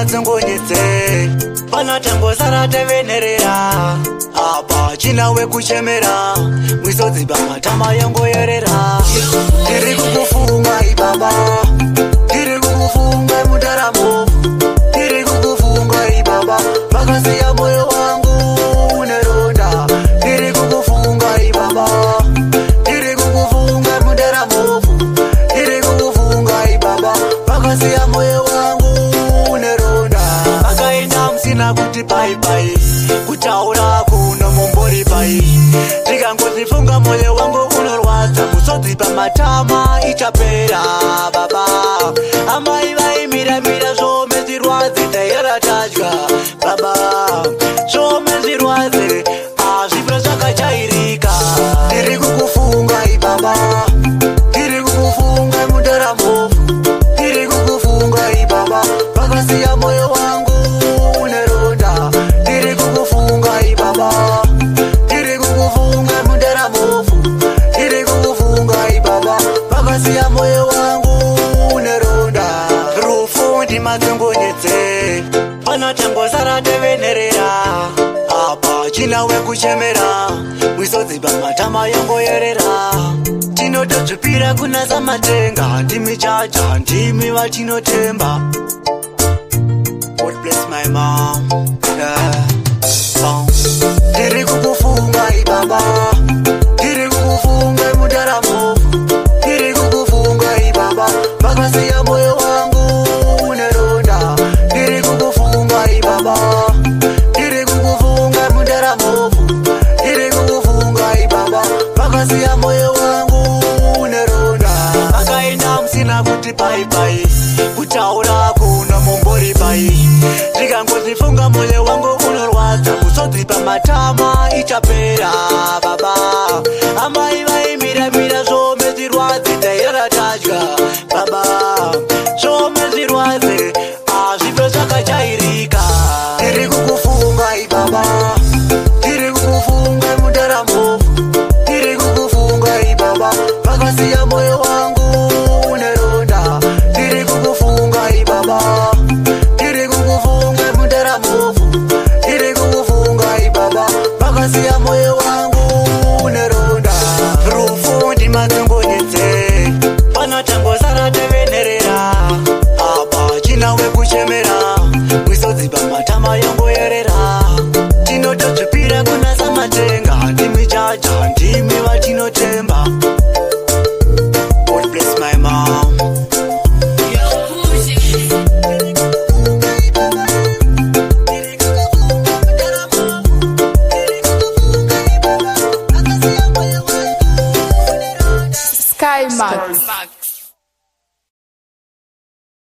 ndimadzongonyedze. Pana tangosara tevenerera, apa china wekuchemera, misodzi pamatama yongoyerera. Ndiri kukufunga ibaba, ndiri kukufunga mudaramo, ndiri kukufunga ibaba, vakasiya moyo wangu uneronda. Ndiri kukufunga ibaba, ndiri kukufunga mudaramo, ndiri kukufunga ibaba, vakasiya moyo wangu uneronda. Vakaenda musina kuti pai pai, kutaura kuno mumbori pai. Ndikangozifunga moyo wangu unorwadza, musodzi pamatama ichapera baba. Amai vaimiramira zvome zvirwadze, tairara tadya baba, zvome zvirwadze, azvibva zvakajairika. Ndiri kukufunga ibaba, ndiri kukufunga mudaramo, ndiri kukufunga ibaba, vakasiya moyo wangu uneronda. Ndiri kukufunga ibaba, ndiri kukufunga mudaramo, ndiri kukufunga ibaba, vakasiya moyo wangu uneronda. Rufu ndimadzongonyedze, pano tangosara tevenerera, apa china wekuchemera, misodzi pamatama yongoyerera. Tinotozvipira kuna Samatenga, ndimi chacha, ndimi vatinotemba. God bless my mom, yeah. Oh. Ndiri kukufunga ibaba, ndiri kukufunga mudaramo, ndiri kukufunga ibaba, vakasiya moyo wangu uneronda. Ndiri kukufunga ibaba, ndiri kukufunga mudaramo, ndiri kukufunga ibaba, vakasiya moyo wangu uneronda. Vakaenda musina kuti pai pai, kutaura kuno mumbori pai. Ndikangozifunga moyo wangu unorwadza, musodzi pamatama ichapera baba. Amai vaimiramira zvome zvirwadze, tairara tadya baba, zvome zvirwadze, azvibva zvakajairika. Ndiri kukufunga ibaba, ndiri kukufunga mudaramo, ndiri kukufunga ibaba, vakasiya moyo wangu uneronda. Ndiri kukufunga ibaba, ndiri kukufunga mudaramo, ndiri kukufunga ibaba, vakasiya moyo wangu uneronda. Rufu ndimadzongonyedze, pano tangosara tevenerera, apa china wekuchemera, misodzi pamatama yongoyerera. Tinotozvipira kuna Samatenga, ndimi chacha, ndimi vatinotemba. God bless my mom. Sky Max.